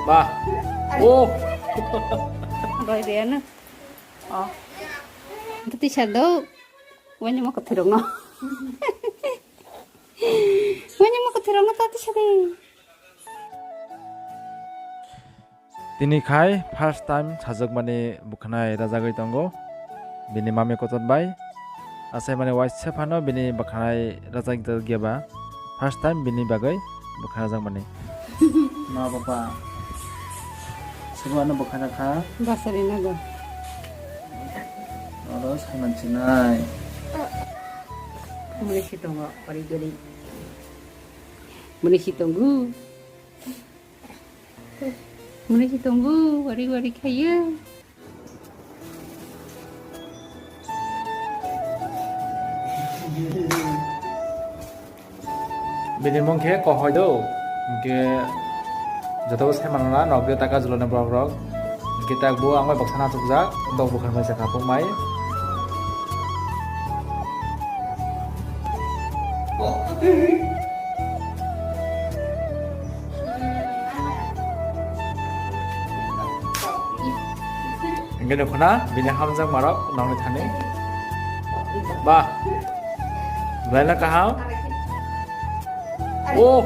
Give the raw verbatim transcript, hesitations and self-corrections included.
Bah. Oh. Bai be ano. Oh. Itu tisa do. Wanya mo kathirong no. Wanya mo kathirong no ta tisa de. Tini khai first time sajwkmani bwkhanai rajagwi tongo bini mami kotor bai. Achaimani waisa phano bini bwkhanai rajak ya ba first time bini bagwi bwkha rajakmani. Ma bapa, sobo ano bwkha rakha. Basari nago. Oro saiman sinai. Muni si tongo, ori gori. Muni si tongo. Muni si tongo, wari wari khayo. Bini mung khe Kohoi do, hingke joto bo sai manna, nok de taka julana borok rok. Hingke tak bo ang bai baksa na chukjak, tok bo khamai sakha pokmai. Hingke nukho na, bini hamjakmarok nokni thani. Bah, belai no kaham. Oh.